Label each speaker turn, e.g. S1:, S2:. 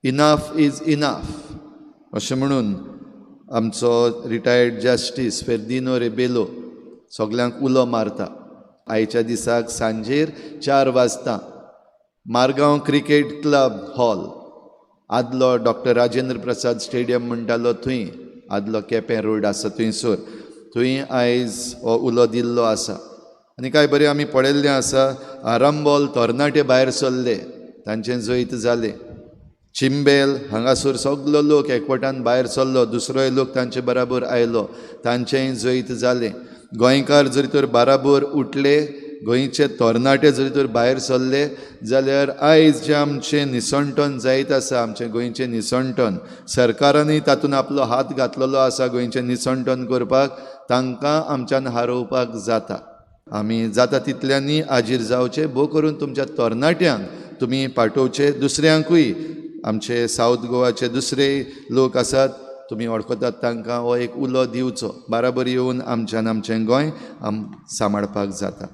S1: Enough is enough अशें म्हणून आमचो रिटायर्ड जस्टीस फेर्दिनो रेबेलो सगल्यांक उलो मारता. आयच्या दिसाक सांजेर 4 वाजता मारगांव क्रिकेट क्लब हॉल, आदलो डॉक्टर राजेंद्र प्रसाद स्टेडियम म्हणटालो थंय, आदलो केपें रोड आसा थंयसर, थंय आयज हो उलो दिल्लो आसा. आनी कांय बरें आमी पळयल्लें आसा, आरंबोल तरणाटे भायर सरले, तांचें जैत जालें. चिंबेल हांगासर सगलो लोक एकवटान भायर सरलो, दुसरोय लोक तांचे बराबर आयलो, तांचेंय जैत जालें. गोंयकार जरी तर बराबर उठले, गोंयचे तरणाटे जरी तर भायर सरले जाल्यार आयज जें आमचें निसणटन जायत आसा, आमचें गोंयचें निसणटन, सरकारानूय तातूंत आपलो हात घातलेलो आसा गोंयचें निसणटन करपाक, तांकां आमच्यान हारोवपाक जाता. आमी जाता तितल्यांनी आजीर जावचें, भोव करून तुमच्या तरणाट्यांक तुमी पाठोवचे, दुसऱ्यांकूय आमचे सावथ गोवाचे दुसरे लोक आसात तुमी वळखतात तांकां हो एक उलो दिवचो, बराबर येवन आमच्यान आमचें गोंय सांबाळपाक जाता.